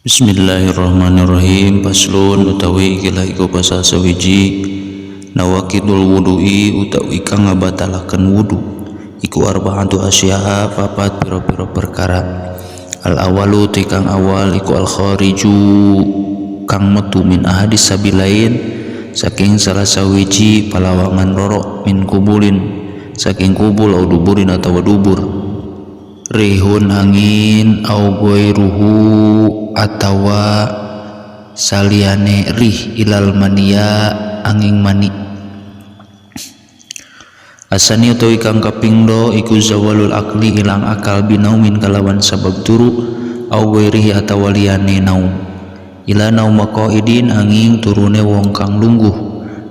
Bismillahirrahmanirrahim. Faslun utawi ikilah iku pasal sawiji nawaqidul wudu'i utawi kang ngabatalaken wudu iku arba'atu asya'a papat pira-pira perkara. Al awalu ti kang awal iku al khariju kang metu min ahadis sabilain saking salah sawiji palawangan roro min kubulin saking kubul au duburin atawa dubur rihun angin au ghairuhu atawa saliyane rih ilal mania angin mani. Asani utawi kang kaping do iku zawalul akli ilang akal binaumin kalawan sabab turu au ghairihi atawa liyane naum ila naum maqaidin angin turune wong kang lungguh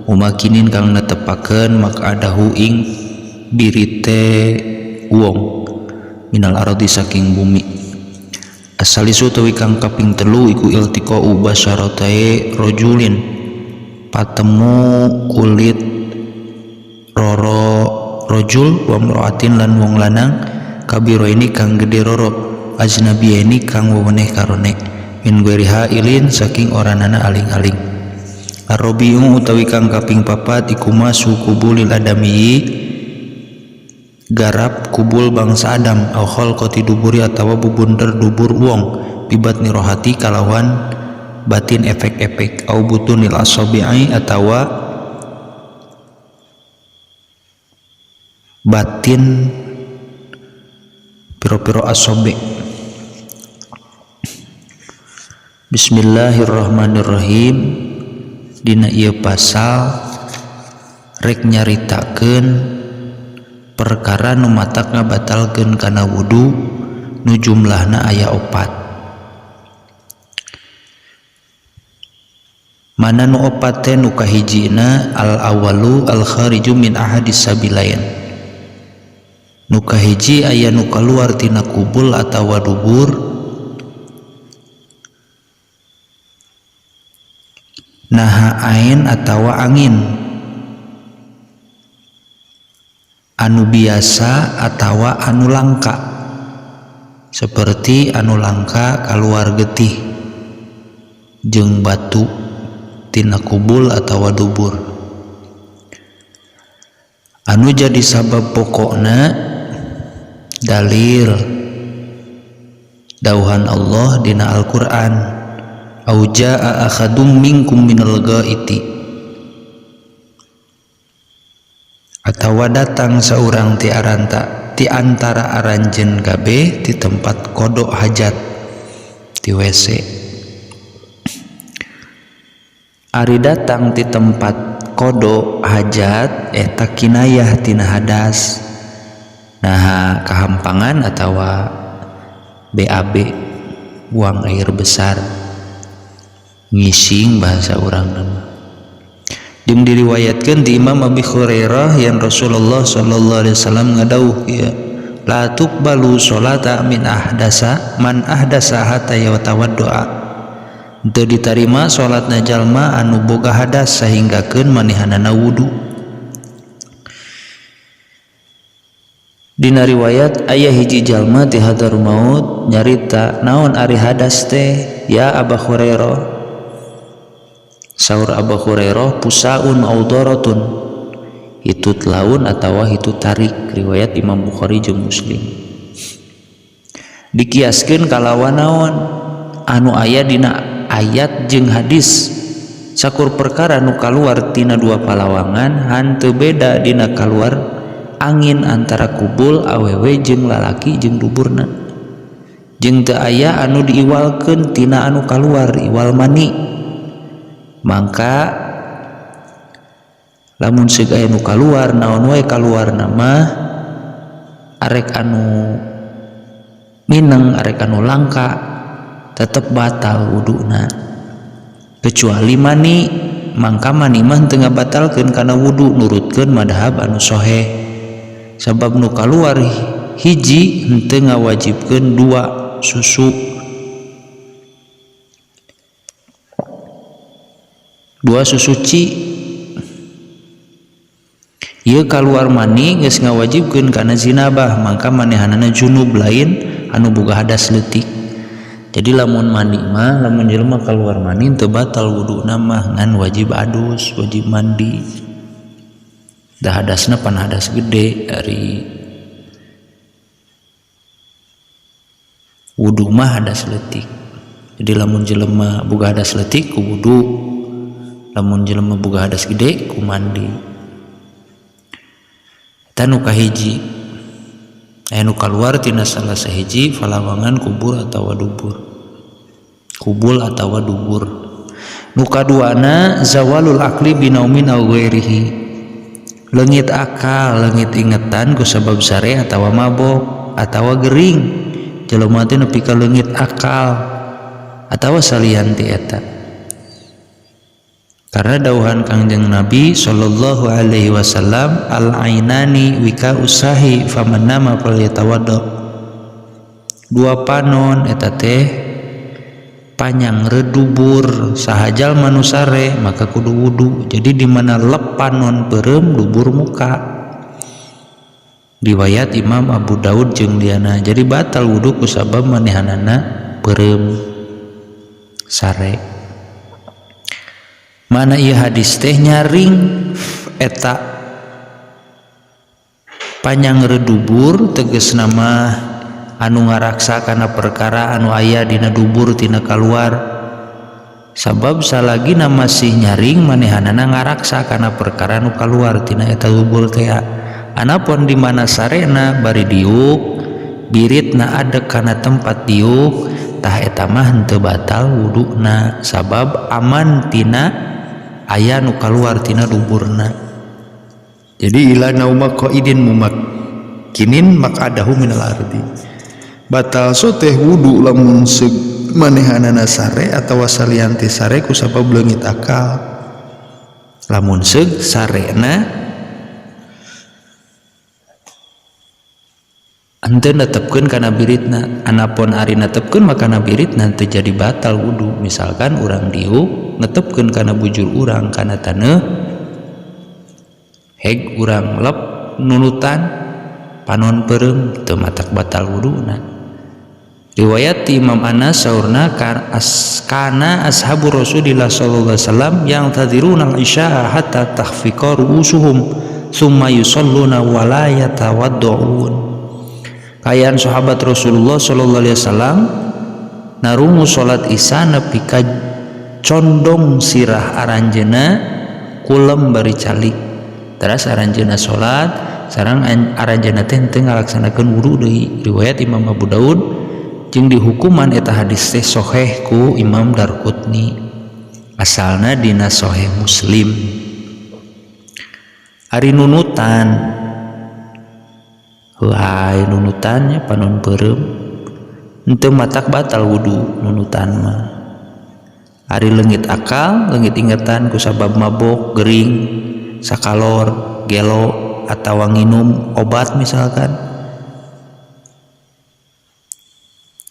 umakinin kang netepakeun makadahu ing birite wong minal ardi saking bumi. Asalisu utawi kang kaping telu iku iltiqa'u basyaratae rajulin patemu kulit roro rajul wa mra'atin lan wong lanang kabiro ini kang gede roro ajnabiyaini kang weweneh karone min ghairi hailin saking oranana aling-aling. Arrobiu utawi kang kaping papat iku masu kubulil adami garap kubul bangsa Adam au khalqati duburi atawa bubunder dubur wong bibat nirohati kalawan batin efek-efek au butunil asabi'i atawa batin piro-piro asobe. Bismillahirrahmanirrahim. Dina ieu pasal rek nyaritakeun perkara nu matak ngabatalkeun kana wudu nu jumlahna aya opat. Mana nu opat teh nu kahijina al awalu al khariju min ahadis sabilain. Nu kahiji aya nu kaluar tina kubul atawa dubur naha ain atawa angin anu biasa atawa anu langka seperti anu langka kaluar getih jeung batu tina kubul atawa dubur. Anu jadi sabab pokokna dalil dauhan Allah dina Al-Qur'an au jaa ahadum minkum minal ghaiti atawa datang seorang ti aranta ti antara aranjeun kabeh ti tempat kodok hajat ti WC. Ari datang ti tempat kodok hajat eta kinayah tina hadas nah kahampangan atawa BAB buang air besar ngising bahasa urang nama. Jeung diriwayatkeun di Imam Abi Hurairah yang Rasulullah sallallahu alaihi wasallam ngadauh ya la tuqbalu sholata min ahdasa man ahdasa hatta yatawaddoa. Teu ditarima salatna jalma anu boga hadas sahinggakeun manehanana wudu. Dina riwayat aya hiji jalma ti Hadramaut nyarita naon ari hadas teh ya Abu Hurairah. Saur Abu Hurairah pusaun au daratun hitut laun atawa hitut tarik, riwayat Imam Bukhari jeung Muslim. Dikiaskeun kalawan naon anu aya dina ayat jeung hadis sakur perkara nu kaluar tina dua palawangan hanteu beda dina kaluar angin antara kubul awewe jeung lalaki jeung duburna jeung teu aya anu diiwalkeun tina anu kaluar iwal mani. Mangka lamun seug aya nu kaluar naon wae kaluarna mah arek anu mineng arek anu langka tetep batal wuduna kecuali mani. Mangka mani mah teu ngabatalkeun kana wudu nurutkeun madhab anu soheh sabab nu kaluar hiji henteu ngawajibkeun dua susu dua susuci. Ieu kaluar mani geus ngawajibkeun kana zinabah mangka manehanana junub lain anu boga hadas leutik. Jadi lamun mandi mah, lamun jelema keluar mani teu batal wuduna mah, ngan wajib adus, wajib mandi. Dah hadasna pan hadas gede dari wudu mah hadas leutik. Jadi lamun jelema boga hadas leutik ku wudu, lamun jelema boga hadas gede ku mandi. Eta nu kahiji. Aya nu kaluar tina salah sahiji falawangan kubur atawa dubur. Kubul atawa dubur. Nu kaduana zawalul akli binaumin aw ghairihi. Leungit akal, leungit ingetan ku sabab sare atawa mabok atawa gering. Jelema teh nepi ka leungit akal atawa salian ti eta. Karena dauhan Kangjeng Nabi sallallahu alaihi wasallam, al ainani wika usahi faman nama falyatawaddo. Dua panon eta teh panyang redubur, sahajal manusare maka kudu wudu. Jadi di mana lep panon peureum dubur muka. Riwayat Imam Abu Daud jeung liana. Jadi batal wudu kusabab manehanana peureum sare. Mana ieu hadis teh nyaring eta panjang redubur tegas nama anu ngaraksa kana perkara anu aya dina dubur tina kaluar. Sabab salagina masih nyaring manehanana ngaraksa kana perkara anu kaluar tina eta dubur teh. Anapun di mana sarena bari diuk biritna adek kana tempat diuk tah eta mah henteu batal wuduna sabab aman tina aya nu kaluar tina duburna. Jadi ila nauma qaidin mumakkinin maq'adahu minal ardi. Batal so teh wudu lamun manehanana sare atawa salian ti sare ku sabab leungit akal. Lamun seug sarena henteu netepkeun kana biritna, anapun ari netepkeun maka kana biritna teu jadi batal wudu. Misalkan urang diuk netepkeun kana bujur urang kana taneuh heg urang lep nunutan panon peureum teu matak batal wuduna. Riwayat ti Imam Anas saurna kana ashabu Rasulillah sallallahu alaihi wasallam yang tadhiruna al-isya'a hatta takhfiqa ru'usuhum summa yusalluna wa la yatawaddu'un. Kaayaan sahabat Rasulullah sallallahu alaihi wasallam narungu salat isya nepi ka condong sirah aranjeuna kulem bari calik. Teras aranjeuna salat sareng aranjeuna teh teu ngalaksanakeun wudu deui. Riwayat Imam Abu Daud jeung dihukuman eta hadis teh sahih ku Imam Darqutni. Asalna dina Sahih Muslim. Ari nunutan lain nunutannya panon peureum henteu matak batal wudu nunutan mah. Ari leungit akal, leungit ingetan ku sabab mabok, gering, sakalor, gelo atawa nginum obat misalkan,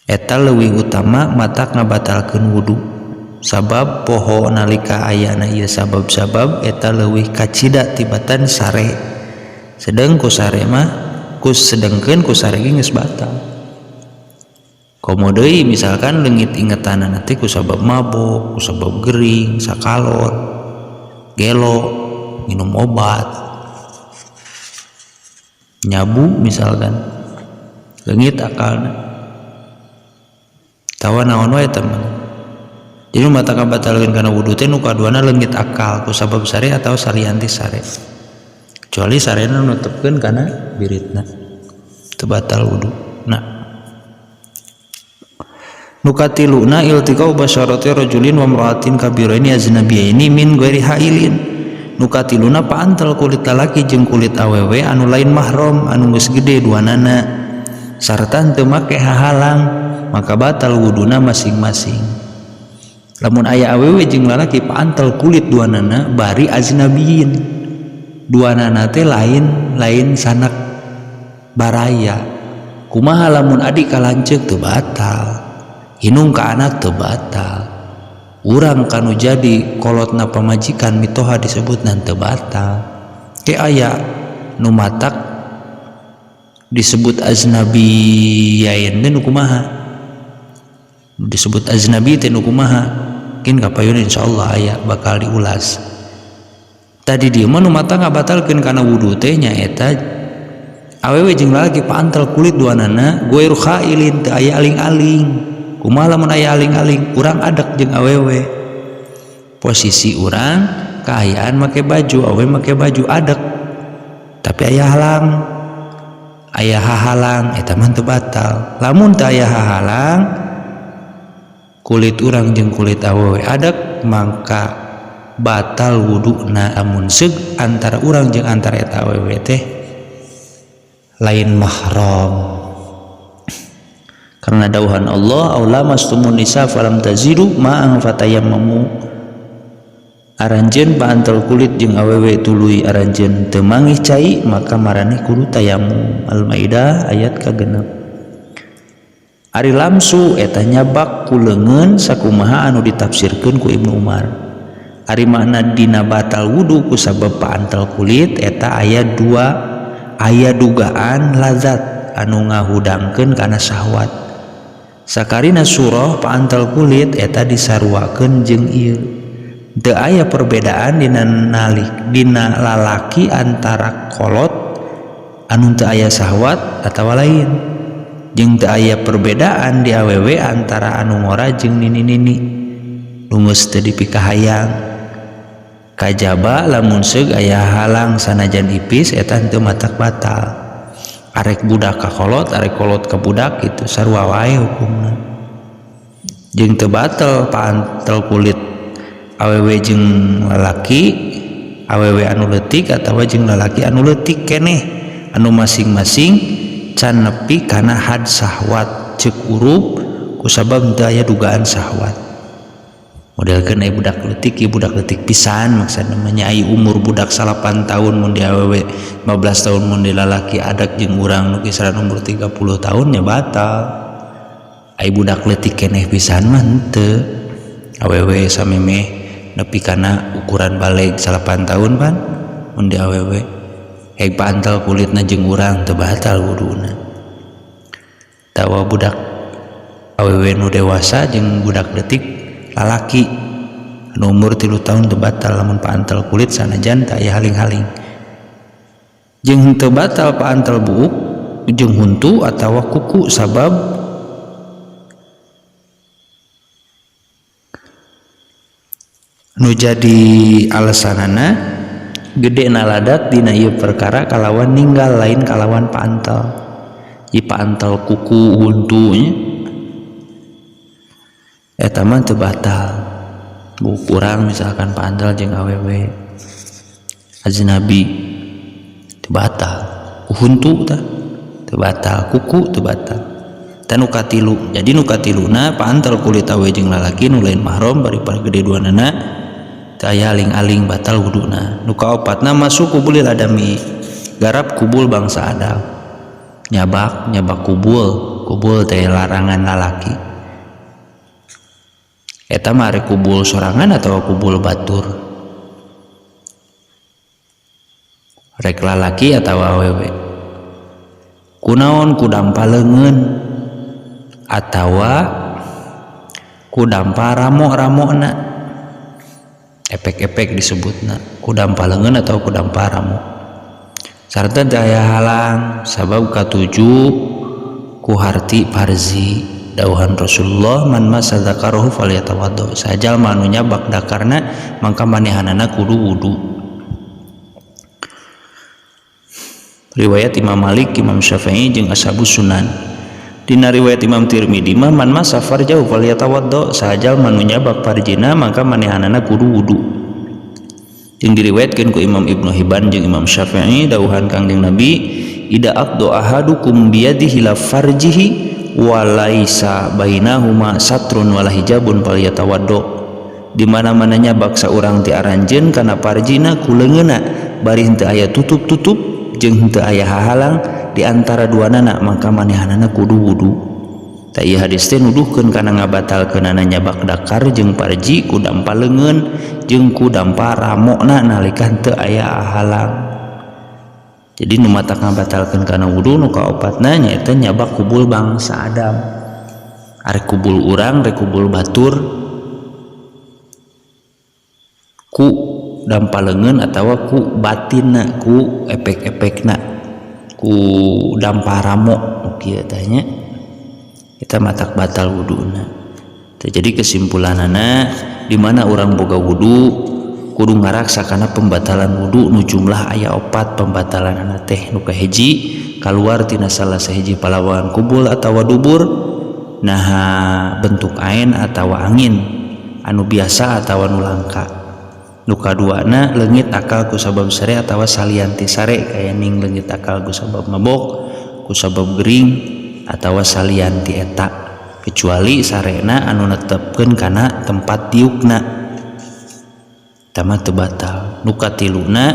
eta leuwih utama matak ngabatalkeun wudu. Sabab poho nalika ayana ieu sabab-sabab eta leuwih kacida tibatan sare. Sedeng ku sare mah kus sedengkeun ku sare ge geus batal. Komo deui misalkan leungit ingetanana teh ku sabab mabok, ku sabab gering, sakalor, gelo, minum obat, nyabu misalkan, leungit akalna. Tawa naon wae teman. Jadi mata kabatalkeun kana wudu teh nu kaduana leungit akal ku sabab sare atawa salian ti sare. Kecuali sarena nutupkeun kana biritna teu batal wudu. Nah, nu katiluna iltiqau basyarati rajulin wa imra'atin kabiraini ajnabiyaini min ghairi hailin. Nu katiluna paantel kulit lalaki jeung kulit awewe anu lain mahram anu geus gede duanana sarta teu make hahalang maka batal wuduna masing-masing. Lamun aya awewe jeung lalaki paantel kulit duanana bari ajnabiyin. Duanana teh lain sanak baraya. Kumaha lamun adik ka lanceuk teu batal, inung ka anak teu batal, urang kanu jadi kolotna pamajikan mitoha disebutna teu batal. Ke aya nu matak disebut aznabiyain teh nu kumaha? Disebut ajnabi teh nu kumaha? Mungkin kapayun insyaallah aya bakal diulas. Tadi dieu mah nu mata ngabatalkeun kana wudu teh nyaeta awewe jeung lalaki paantel kulit duanana goiru khailin teu aya aling-aling. Kumaha lamun aya aling-aling? Urang adek jeung awewe. Posisi urang kaayaan make baju, awewe make baju adek. Tapi aya halang. Aya hahalang eta mah teu batal. Lamun teu aya hahalang kulit urang jeung kulit awewe adek mangka batal wuduna amun seug antara urang jeung antara eta awewe teh lain mahram. Karena dauhan Allah aw lamastumun nisa falam tazidu ma'an fatayammamu. Aranjeun paantel kulit jeung awewe tuluy aranjeun teu mangih cai maka maraneh kudu tayamum. Al-Maidah ayat ka-6. Ari lamsu eta nyabak ku leungeun sakumaha anu ditafsirkeun ku Ibnu Umar. Ari makna dina batal wudu ku sabab paantel kulit eta aya dua, aya dugaan lazat anu ngahudangkeun kana syahwat. Sakarina surah paantel kulit eta disaruakeun jeung ieu. Teu aya perbedaan dina nalik dina lalaki antara kolot anu teu aya syahwat atawa lain. Jeung teu aya perbedaan di awewe antara anu ngora jeung nini-nini nu geus teu dipikahayang. Kajaba lamun seug aya halang sanajan ipis eta teu matak batal. Arek budak ka kolot, arek kolot ka budak kitu sarua wae hukumna. Jeung teu batal paantel kulit awewe jeung lalaki, awewe anu leutik atawa jeung lalaki anu leutik keneh anu masing-masing can nepi kana had syahwat ceuk urub kusabab teu aya dugaan syahwat. Modelkeun aya budak leutik, ieu budak leutik pisan maksudna mah nya ai umur budak 8 tahun mun di awewe 15 tahun mun di lalaki adak jeung urang nu kisaran umur 30 tahun nya batal. Ai budak leutik keneh pisan mah henteu. Awewe samemeh nepi kana ukuran baleg 8 tahun pan mun di awewe heg paantel kulitna jeung urang teu batal wuduna. Tawa budak awewe nu dewasa jeung budak leutik lalaki anu umur 3 tahun teu batal lamun paantel kulit sanajan teu aya haling-haling. Jeung henteu batal paantel buuk jeung huntu atawa kuku sabab nu jadi alasanana gede naladat dina ieu perkara kalawan ninggal lain kalawan paantel. Ieu paantel kuku huntu nya eta mah teu batal. Buuk urang misalkan paantel jeung awewe ajnabi teu batal, huntu tah teu batal, kuku teu batal. Tah nu katilu, jadi nu katiluna paantel kulit awewe jeung lalaki nu lain mahram bari gede duanana teu aya aling-aling batal wuduna. Nu kaopatna masuk kubulil adami, garap kubul bangsa Adam. Nyabak, nyabak kubul, kubul teh larangan lalaki. Eta mah arek kubul sorangan atawa kubul batur. Rek lalaki atawa awewe. Kunaon kudampa leungeun atawa kudampa ramo-ramona. Epek-epek disebutna kudampa leungeun atau kudampa ramo. Sarta daya halang sabab katuju ku harti farzi. Dauhan Rasulullah man masa dzakarahu falyatawaddo. Sajal manu nyabak dakarna mangka manehanana kudu wudu. Riwayat Imam Malik, Imam Syafi'i jeung Ashabus Sunan. Dina riwayat Imam Tirmidzi mah man masa farjahu falyatawaddo. Sajal manu nyabak farjina mangka manehanana kudu wudu. Jeung diriwayatkeun ku Imam Ibnu Hibban jeung Imam Syafi'i dauhan Kangjeng Nabi ida aqdo ahadukum biyadihi la farjihi walaisa bainahuma satrun wala hijabun falyatawaddo. Di mana-mana nyabak saurang ti aranjeun kana parjina ku leungeunna bari henteu aya tutup-tutup jeung henteu aya hahalang di antara duanana maka manehanana kudu wudu. Tah ieu hadis teh nuduhkeun kana ngabatalkeunana nyabak dakar jeung parji ku dampa leungeun jeung ku dampa ramokna nalika henteu aya halang. Jadi nu matak ngabatalkeun kana wudu nu kaopatna nyaeta nyabak kubul bangsa Adam. Arek kubul urang rek kubul batur ku dampa leungeun atawa ku batinna ku epek-epekna ku dampa ramo nu kieu tah nya eta matak batal wuduna. Jadi kesimpulanana di mana urang boga wudu kudu ngaraksa kana pembatalan wudu nu jumlah aya opat pembatalanana teh nu kahiji kaluar tina salah sahiji palawangan kubul atawa dubur naha bentuk aen atawa angin anu biasa atawa nu langka nu kaduana leungit akal ku sabab sare atawa salian ti sare kaya ning leungit akal ku sabab mabok ku sabab gering atawa salian ti eta kecuali sarena anu netepkeun kana tempat diukna eta mah teu batal. Nu katiluna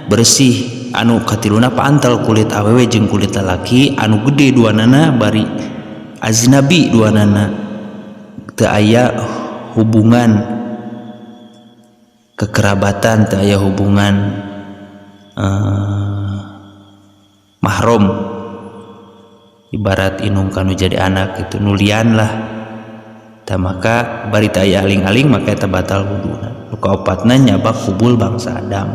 bersih anu katiluna paantel kulit awewe jeung kulit lalaki anu gede duanana bari aznabi duanana teu aya hubungan kekerabatan teu aya hubungan mahram ibarat inung kanu jadi anak itu nulian lah tah maka bari teu aya aling-aling maka eta batal wuduna. Nu kaopatna nyabak kubul bangsa Adam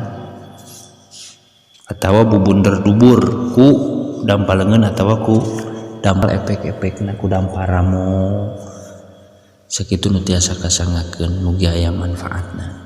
atawa bubunder dubur ku dampa leungeun atawa ku dampa epek-epekna ku dampa ramo. Sakitu nu tiasa kasangakeun mugi aya manfaatna.